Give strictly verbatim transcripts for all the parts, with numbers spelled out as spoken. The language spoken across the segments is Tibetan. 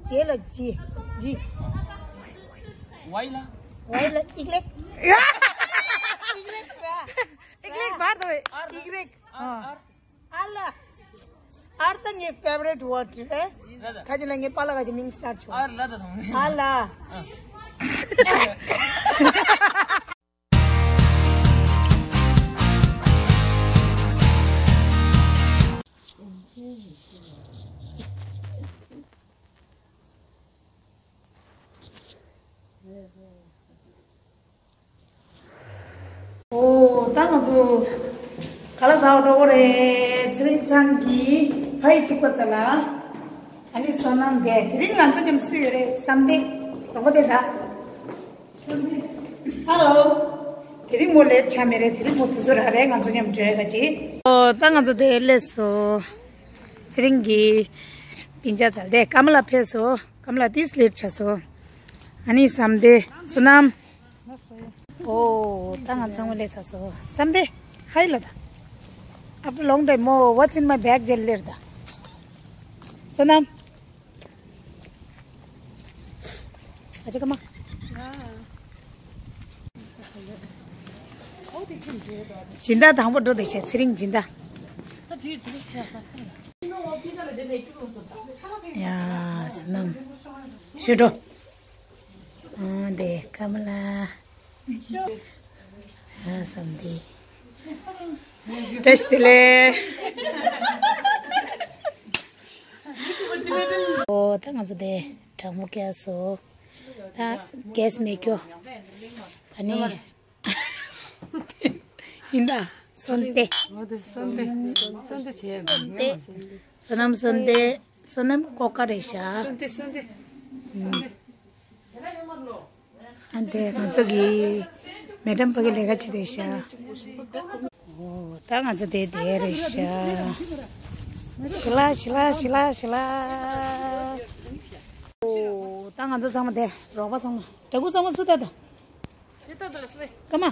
ཇེ་ལ་ཇི། ཇི། ཝའི་ལ། ཝའི་ལ་ཨིག་ལེག། ཨིག་ལེག་ར། ཨིག་ལེག་བར་དོ། ཨར་ལ། ཨིག་ལེག། ཨ། ཨར་ལ། ཨར་ལ་ད་ངའི་ཕེ་ཝ་རི་ཊི་ཝར་ཌི་རེད། ལ་ད། ཁ་ཅིག་ལ་ངའི་པཱ་ལགས་ཁ་ཅིག་མིང་སི་ཊར་ཆོག་ཨར་ལ་ད་ཐོང་། ཨར་ལ། ཨ། ཨོ། ད་ང་ཚོ་ག་ལ་ཟ་བར་འགྲོ་གི་རེད། ཚེ་རིང་ཚང་གི་ཕ་ཡུལ་གཅིག་པ་ཚོ་ལ། ཨ་ནི་བསོད་ནམས་དེ། དེ་རིང་ང་ཚོ་མཉམ་སུ་ཡོད་རེད། བསམ་གཏན་རོགས་པ་དེ་ད། ཧ་ལོ། དེ་རིང་མོ་ལེ་ཊི་ཆགས་མེད་རེད། དེ་རིང་མོ་དུས་ཚོད་རག་རེད། ང་ཚོ་མཉམ་འགྲོ་ཡ་ག་ཅི། ཨོ། ད་ང་ཚོ་དེ་སླེབས་སོང་། ཚེ་རིང་གི་སྤུན་ཀྱག་ཚོ་དེ་ཀ་མ་ལ་ཕེབས་སོང་། ཀ་མ་ལ་དེས་ལེ་ཊི་ཆགས་སོང་། ཨ་ནི་བསམ་གཏན། བསོད་ནམས། ཨོ། ད་ང་ཚང་མ་སླེབས་ཚར་སོང་། བསམ་གཏན། ཧའི་ལ་ད། After long time, མོ། What's in my bag ཟེར་ལེ་ཊི་ད། བསོད་ནམས། ཨ་ཅེ་ཀ་མ། སྦྱིན་བདག་དང་པོ་འགྲོ་བསྡད་ཤག་ཚེ་རིང་སྦྱིན་བདག་ཡ། བསོད་ནམས། ཞུ་འགྲོ། ཨ། འདི་ཀ་མ་ལ། ཨ། བསམ་གཏན། བཀྲ་ཤིས་བདེ་ལེགས། ཨོ། ད་ང་ཚོ་དེ་གྲང་མོ་བཀལ་སོང་། ད་གེ་སི་མེད་ཀྱོ། ཨ་ནི། ཡིན་ད། བསོད་བདེ། བསོད་བདེ། བསོད་བདེ་བྱས། བསོད་བདེ། བསོད་ནམས་བསོད་བདེ། བསོད་ནམས་ཀོ་ཀ་རེད་ཤག་བསོད་བདེ། བསོད་བདེ། བསོད་བདེ། ཨ། དེ་ང་ཚོ་གི་མེ་ཌམ་ཕ་གི་ལས་ཀ་བྱེད་བསྡད་ཤག་ཨོ། ད་ང་ཚོ་དེ་དེ་རེད་ཤག་ཤི་ལ་ཤི་ལ་ཤི་ལ་ཤི་ལ། ཨོ། ད་ང་ཚོ་ཚང་མ་དེ་རོགས་པ་ཚང་མ། ད་གུ་ཚང་མ་སུ་ད་ད། ཀ་མ།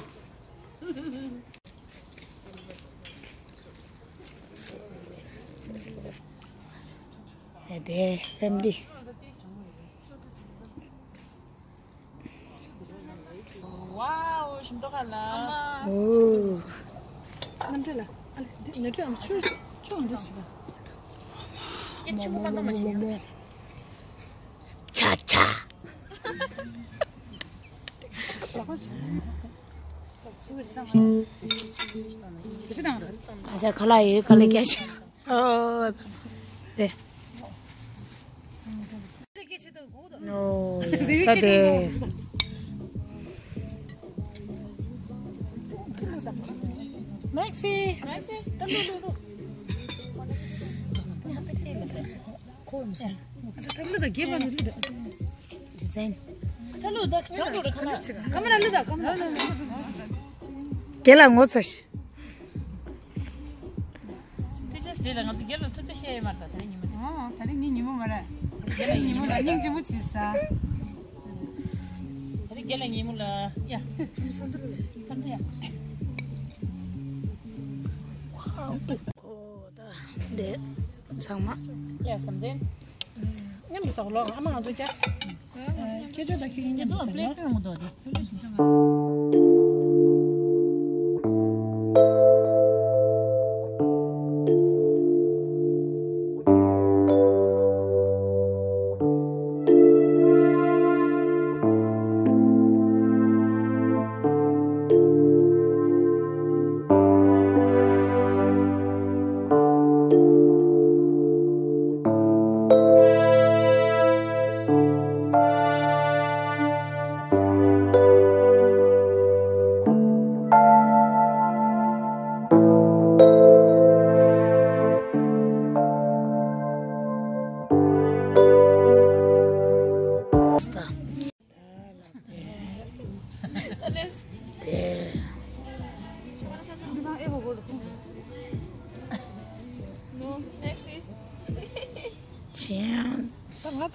དེ་དེ་ཕེ་མི་ལི། ཝའོ། ཞིམ་མདོག་ཁ་ལ། ཨོ། རྣམ་འདྲེན་ལ། ཨ་ལེ། འདི་ནོར་འཁྲུལ་ཨམ་ཆུ་ཆུ་འདི་ཞིག་ལ། ཅི་ཆུ་མོ་མ་མ་ཤེས། ཆ་ཆ། ཨ་ཅག་ཁ་ལག་ཡོད་ག་ལེ་རྒྱ་ཤ། ཨོ། དེ། ཨོ། ད་དེ། མེག་སི། མེག་སི། ད་ལུ་ལུ་ལུ། ཁོ་མི་སོང་། ད་ལུ་ད་རྒྱབ་ལ་ལུ་ད། ཌི་ཛའིན། ད་ལུ་ད་གྲང་ལུ་ད་ཁ་མ། ཁ་མ་ར་ལུ་ད་ཁ་མ་ར། རྒན་ལགས་ངོ་ཚ་ཤི། ཐུགས་རྗེ་ཆེ་ལ། ང་ཚོ་རྒན་ལགས་ཐུགས་རྗེ་ཆེ་ཡོད་མ་རེད། ད་དེ་རིང་ཉིན་མོ་དེ། ཨོ། ད་རིང་ངའི་ཉིན་མོ་མ་རེད། རྒན་ལགས་ཉིན་མོ་ལ་སྙིང་རྗེ་མོ་བྱེད་ས། ད་རིང་རྒན་ལགས་ཉིན་མོ་ལ་ཡ། བསམ་འདུན་བསམ་འདུན་ཡ། ཨོ། ད་འདི་ཚང་མ། ཡ། བསམ་འདུན། མཉམ་དུ་ཟ་གོ་ལོ། ཨ་མ་ང་ཚོ་རྒྱ། ཁྱེད་ཚོ་དང་ཁྱེད་གཉིས་མཉམ་དུ་ཟ་ན།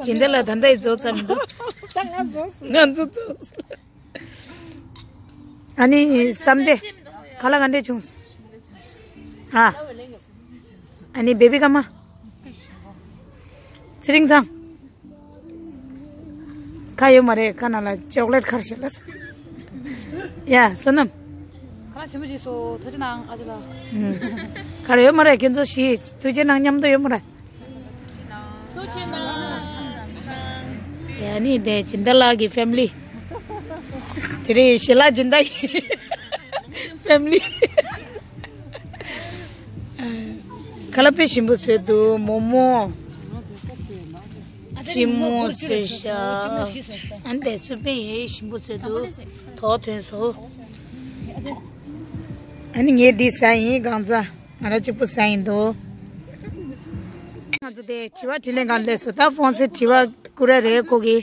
ཅི་འདི་ལ་ད་ལྟ་ཡི་རྫོགས་ཚར་མི་འདུག་ད་ང་རྫོགས་སོང་། ང་ཚོ་རྫོགས་སོང་། ཨ་ནི་བསམ་སྟེ་ཁ་ལག་ག་འདྲས་བྱུང་། ཨ། ཨ་ནི་བེ་བི་ཀ་མ། ཚེ་རིང་ཚང་། ཁ་ཡོད་མ་རེད། ཁ་ནང་ལ་ཅོག་ལེཊ་ཁར་ཞིག་ལ། ཡ་བསོད་ནམས། ཁ་ལག་ཆེན་པོ་ཞིག་སོ། ཐུགས་རྗེ་གནང་ཨ་ཅེ་ལགས། ཁ་ལ་ཡོད་མ་རེད། ཁྱེད་ཚོ་ཞིག་ཐུགས་རྗེ་གནང་མཉམ་དུ་ཡོད་མ་རེད། ཐུགས་རྗེ་གནང་། ཡ་ནི་དེ་སྦྱིན་བདག་ལགས་ཀྱི་ཕེ་མི་ལི། དེ་རིང་ཞལ་ལག་སྦྱིན་བདག་གི་ཕེ་མི་ལི། ཁ་ལག་དཔེ་ཞིམ་པོ་བཟོས་འདུག་མོག་མོག་ལྕི་མོ་བཟོས་ཤག་ཨ་ནི་དེ་སུ་པན་ཡེ་ཞིམ་པོ་བཟོས་འདུག་དོག་ཐོན་སོང་། ཨ་ནི་ངས་འདི་ཟ་ཡིན། གང་ཟ། ང་རང་གཅིག་པུ་ཟ་ཡིན་འདུག་ང་ཚོ་དེ་དྲི་བ་དྲིས་ལན་གང་སླེབས་སོང་། ད་ཧྥོན་སི་དྲི་བ་བསྐུར་ཡ་རེད། ཁོ་གིས་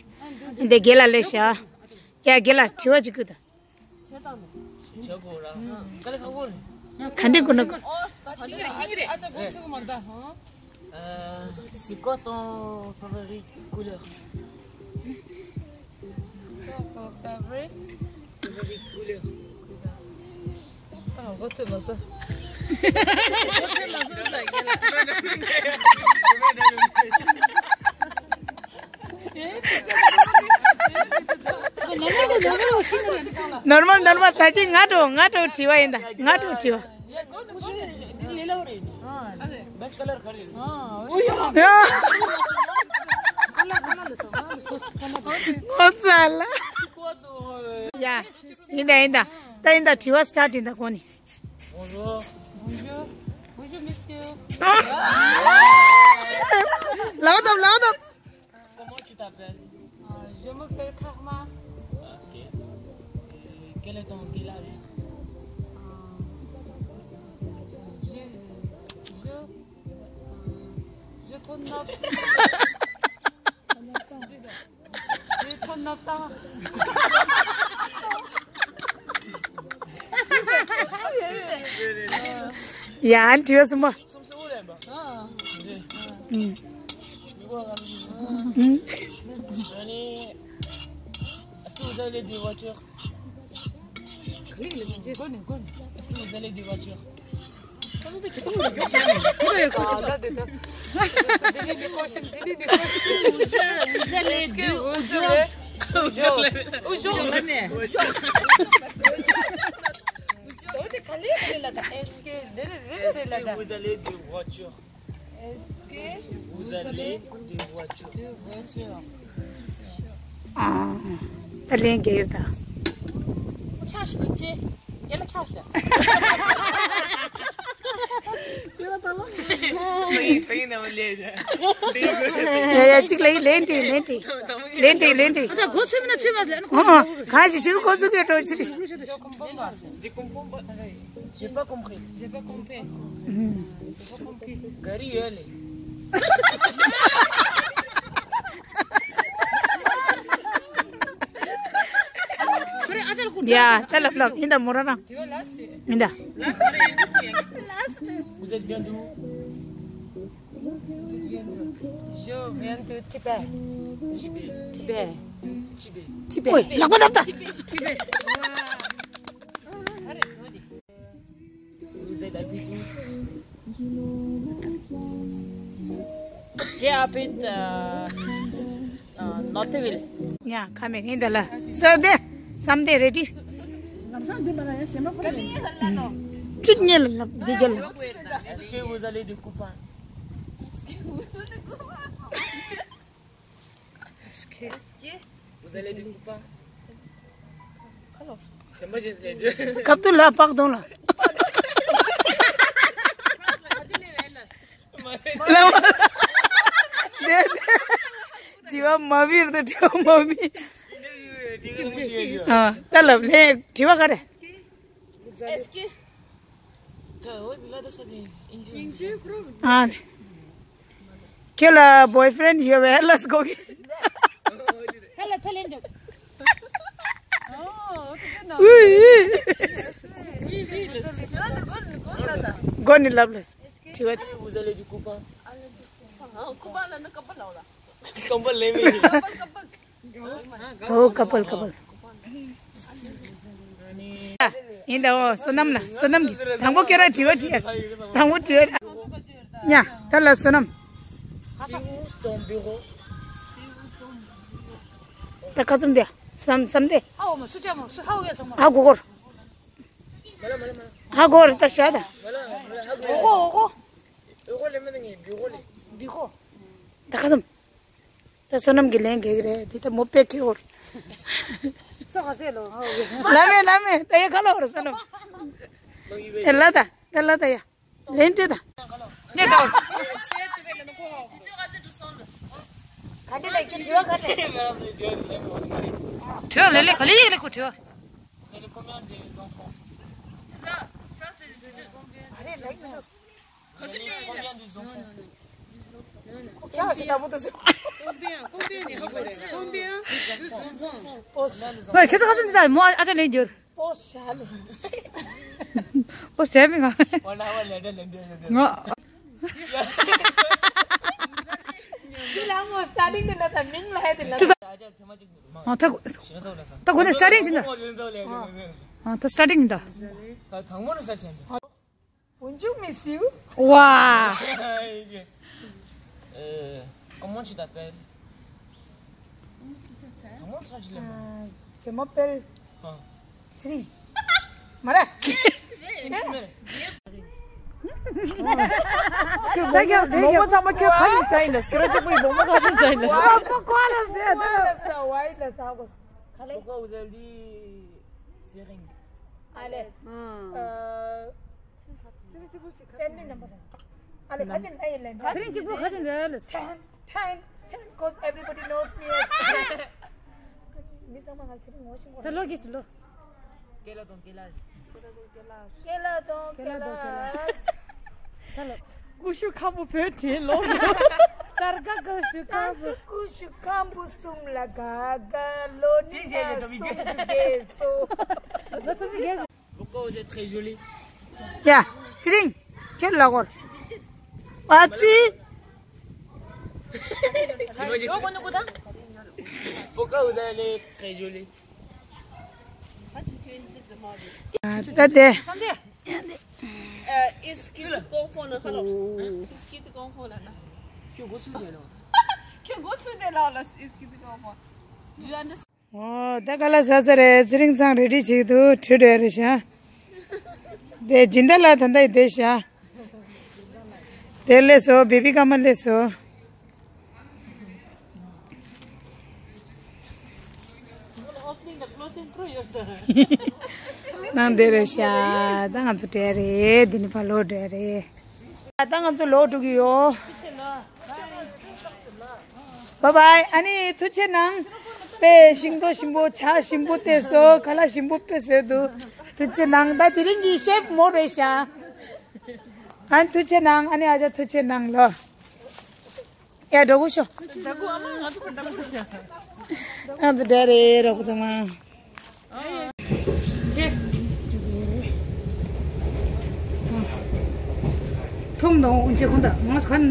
འདི་རྒན་ལགས་སླེབས་ཤག་ཡ་རྒན་ལགས་དྲི་བ་གཅིག་བསྐུར་དང་། ག་འདྲ་བསྐུར་ན། Euh, c'est quoi ton favori couleur? Favori? Favori couleur. ད་ང་མགོ་ཚོས་མ་ཟ། ནོར་མལ་ནོར་མལ། ད་ཅི་ང་འགྲོ་ང་འགྲོ་དྲི་བ་ཡིན་ད། ང་འགྲོ་དྲི་བ། ངོ་ཚ་ལ། ཡ། ཡིན་ད་ཡིན་ད། ད་ཡིན་ད། དྲི་བ་སི་ཊར་ཊི་ཡིན་ད་གོ་ནི། Bonjour. Bonjour. Bonjour, monsieur. ལག་དམ་ལག་དམ། Comment tu t'appelles? Euh, je m'appelle Karma. Ok. Euh, quel est ton, quel âge? Euh, je, je, euh, je trente-neuf. ཡ་ཨ་ནི་དྲི་བ་གསུམ་པ། Est-ce que vous avez des voitures? Est-ce que vous avez des voitures? Est-ce que vous avez des voitures? Est-ce que vous avez des voitures? ཨ། ད་ལན་རྒྱག་ཡོད་ད། ཆགས་ཤིག་ཅེ། རྒྱ་ལ་ཆགས་ཤག་ཡ་ཡ་གཅིག་ལ་ཡིན། ལན་དྲིས་ལན་དྲིས། ལན་དྲིས་ལན་དྲིས། ཨ་ད་གོ་ཚོད་མིན་ན་ཚོད་མ་ཟེར། ཨ་ནི་གང་ཞིག་ཞིག་གོ་ཚོད་ཀྱི་འགྲོ་ཕྱིར། J'ai pas compris. J'ai pas compris. J'ai pas compris. Gari yole. ཡ་ད་ལབ་ལབ་ཡིན་ད་མོ་རང་རང་། ཡིན་ད། Vous êtes bien d'où? Je viens de Tibet. Tibet. Tibet. Tibet. ལག་པ་བརྡབས་ད། Tibet. Vous êtes habité où? Je habite, euh, euh, Notteville. ཡ་ཁ་མེད་ཡིན་ད་ལ། ས་དེ་བསམ་དེ་རེ་ཏི། གཅིག་ཉེ་ལ་ལབ་འདི་རྒྱ་ལ། Est-ce que vous avez des copains? Est-ce que vous avez des copains? Vous avez des copains? ཁབ་ཏུ་ལ་པག་དོང་ལ། ལ་མ། དེ་དེ། དྲི་བ་མ་བིར་དུ་དྲི་བ་མ་བི། ཨ་ད་ལབ་ལེ་དྲི་བ་ག་རེ། Est-ce que ཨ། ཁྱོད་ལ་boyfriend ཡོད་པས་ལ་སྒོ་གི། ཧེ་ལ་ཐ་ལེན་འདུག་ཨུ་ཨུ། སྒོ་ནི་ལབ་ལ། དྲི་བ། Vous avez des copains? ཨོ་ཀ་པལ་ཀ་པལ། ཨོ་ཀ་པལ་ཀ་པལ། ཡིན་ད། ཨོ་བསོད་ནམས་ལ་བསོད་ནམས་ཀྱི་དང་པོ་ཁྱོད་རང་དྲི་བ་དྲིས། དང་པོ་དྲི་བ། ཉ་ད་ལ་བསོད་ནམས། C'est où ton bureau? C'est où ton bureau? ད་ཁ་ཙུམ་དེ་བསམ་བསམ་དེ། ཧ་འོ་མ་སུ་ཅག་མ་སུ་ཧ་འོ་ཡ་ཚང་མ། ཧ་གོ་གོར། ཧ་གོར་ད་ཤ་ད། འོ་གོ་འོ་གོ། བི་གོ། ད་ཁ་ཙུམ། ད་བསོད་ནམས་ཀྱི་ལན་གེགས་རེད་འདི་ད་མོ་པེ་ཁེ་འོར། སོ་ག་ཚེ་ལོ་ཧ་འོ་ཡ། ལ་མེ་ལ་མེ་ད་ཡ་ཁ་ལོ་བསོད་ནམས། ཨེ་ལ་ད་ད་ལ་ད་ཡ། ལན་ཏེ་ད། ནེ་ཚོ། ག་འདྲ་ལ་ཁྱེད་དྲི་བ་ག་འདྲ། དྲི་བ་ལེ་ལེ་ག་ལེ་ལེ་ཁོ་དྲི་བ། ཁྱེད་ཚོ་ག་ཚོད་འདི་ད་མོ་ཨ་ཅག་ལན་རྒྱུར། པོ་སི་ཆ་ལེ། པོ་སི་ཆ་མི་ང་། ང་། དེ་ལ་ངོ་སི་ཊར་ཊིང་དེ་ལ་ད་མིང་ལ་ཧེ་དེ་ལ། ཨ་ད་ད་གོ་ནས་སི་ཊར་ཊིང་ཟིན་ད། ཨ་ད་སི་ཊར་ཊིང་ད། Bonjour, monsieur. Bonjour, monsieur. Euh, comment tu t'appelles? Comment ça, tu l'appelles? Euh, je m'appelle Ah. Tsering. Mara. Momo sama kyo kani saina. Skira chukui momo kani saina. Wa, wa, wa, wa, wa, wa, wa, wa, Pourquoi vous avez dit Tsering? Allez. Hmm. Euh, Family number. Ale, kajin na yele. Tsering chukui kajin na yele. Ten, ten, ten, 'cause everybody knows me as Tsering. Mi sama ngal Tsering ngo shin ko. Ta lo gis lo. Kela don kela. Kela don kela. Kela don kela. Ta lo. Kushu kambu pete lo. Targa kushu kambu. Kushu kambu sum la ga ga lo ni ga sum ge so. Lo sum ge. Pourquoi vous êtes très jolie? ཡ། ཚེ་རིང་། ཁྱོད་ལ་གོར། ཨ་ཙི། Pourquoi vous êtes très jolie? ཨ། ད་དེ། Euh, est-ce que tu comprends le, hello? Hein? Est-ce que tu comprends le, non? ཁྱོད་འགོ་ཚུགས་དེ་ལོ། ཁྱོད་འགོ་ཚུགས་དེ་ལོ་ལ། Est-ce que tu comprends? Do you understand? ཨོ། ད་ག་ལ་ཟ་ས་རེད། ཚེ་རིང་ཚང་རེ་ཌི་བྱེད་འདུག་བྲོས་བྲོས་རེད་ཤག་དེ་སྦྱིན་བདག་ལ་ད་ལྟ་ཡི་བསྡད་ཤག་དེ་སླེབས་སོ། བེ་བི་ཀ་མ་སླེབས་སོ། ནང་བསྡད་རེད་ཤག་ད་ང་ཚོ་བྲོས་རེད། འདི་ནས་ཕར་ལོག་བྲོས་རེད། ད་ང་ཚོ་ལོག་འགྲོ་གི་ཡོད། བཱའི་བཱའི། ཨ་ནི་ཐུགས་རྗེ་གནང་། དཔེ་ཤིང་ཏོག་ཞིམ་པོ་ཇ་ཞིམ་པོ་བལྟས་སོ། ཁ་ལག་ཞིམ་པོ་དཔེ་བཟོས་འདུག་ཐུགས་རྗེ་གནང་། ད་དེ་རིང་གི་ཤེཕ་མོ་རེད་ཤག་ཨ་ནི་ཐུགས་རྗེ་གནང་། ཨ་ནི་ཨ་ཅག་ཐུགས་རྗེ་གནང་ལོ། ཡ་འགྲོ་གོ་ཤོ། ང་ཚོ་འདྲ་རེད་རོགས་ཚང་མ། ཐུམ་དང་འོན་ཆེ་ཁོང་ད་ང་ཁན།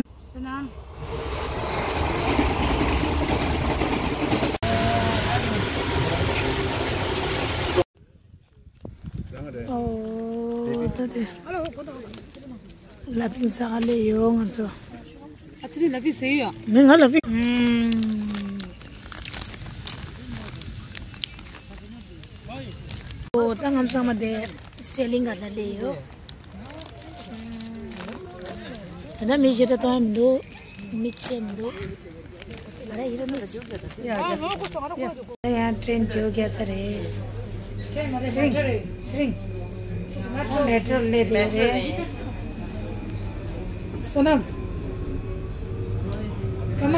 ཨོ། ད་དེ། ལ་ཕིང་ས་ག་ལེ་ཡོད་ང་ཚོ། ཨ་ཚི་ནི་ལ་ཕིང་ཟེར་ཡོད། མི་ང་ལ་ཕིང་། ཨོ། ད་ང་ཚང་མ་དེ་སི་ཊེ་ལིང་ག་ལ་ལེ་ཡོད། ད་ལྟ་མི་ཞེ་དྲག་གཏོང་ཡ་མི་འདུག་མི་ཆེ་མི་འདུག་ང་ར་ཡི་ར་མི་ཆེ། ཡང་ཊེན་བརྗེ་པོ་རྒྱག་ཚར་རེད། ཚེ་རིང་། ཚེ་རིང་། མེ་ཊྲོ་སླེབས་བསྡད་རེད། བསོད་ནམས། ཨ་མ།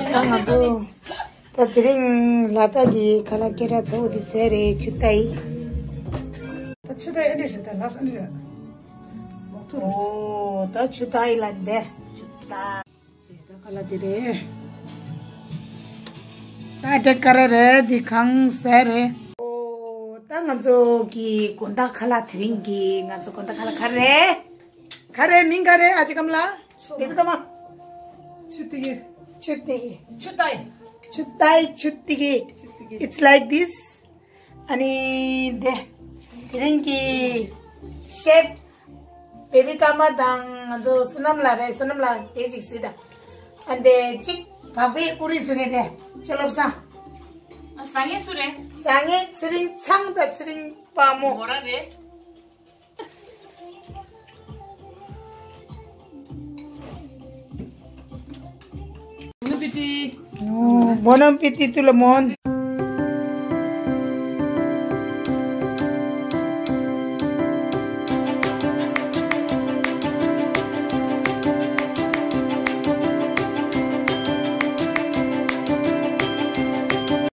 ད་ང་ཚོ་ད་དེ་རིང་ལ་དྭགས་ཀྱི་ཁ་ལག་སྐད་གྲགས་ཚ་བོ་དེ་ཟས་རེད། ཆུ་ཏའི། ད་ཆུ་ཏའི་ཨེ་འདྲ་ཞིག་ད་ལགས་ཨེ་འདྲ། ལོག་ཐུག་རེད། ཨོ། ད་ཆུ་ཏའི་ལ་འདི་ཆུ་ཏའི། ད་ཁ་ལག་དེ་རེད། ད་དེ་ག་རེ་རེད། འདི་གང་ཟས་རེད། ཨོ། ད་ང་ཚོ་གི་དགོང་དག་ཁ་ལག་དེ་རིང་གི་ང་ཚོ་དགོང་དག་ཁ་ལག་ག་རེ་རེད། ག་རེ་མིང་ག་རེ་ཨ་ཅེ་ཀམ་ལ། བེ་བི་ཀ་མ། ཆུ་ཏི་གི། ཆུ་ཏི་གི། ཆུ་ཏའི། ཆུ་ཏའི་ཆུ་ཏི་གི། ཆུ་ཏི་གི། It's like this. ཨ་ནི་དེ། དེ་རིང་གི་ཤེབ་བེ་བི་ཀ་མ་དང་ང་ཚོ་བསོད་ནམས་ལགས་རེད། བསོད་ནམས་ལགས་དེ་ཅིག་གཟིགས་དང་། ཨ་འདི་གཅིག་བག་པའི་ཀུ་རེ་བཟོ་མཁན་དེ་ཅོ་ལོབ་ས། ཨ་ཟ་མཁན་སུ་རེད། ཟ་མཁན་ཚེ་རིང་ཚང་དང་ཚེ་རིང་དཔའ་མོ། མོ་ར་རེད། Bon appétit. Bon appétit tout le monde.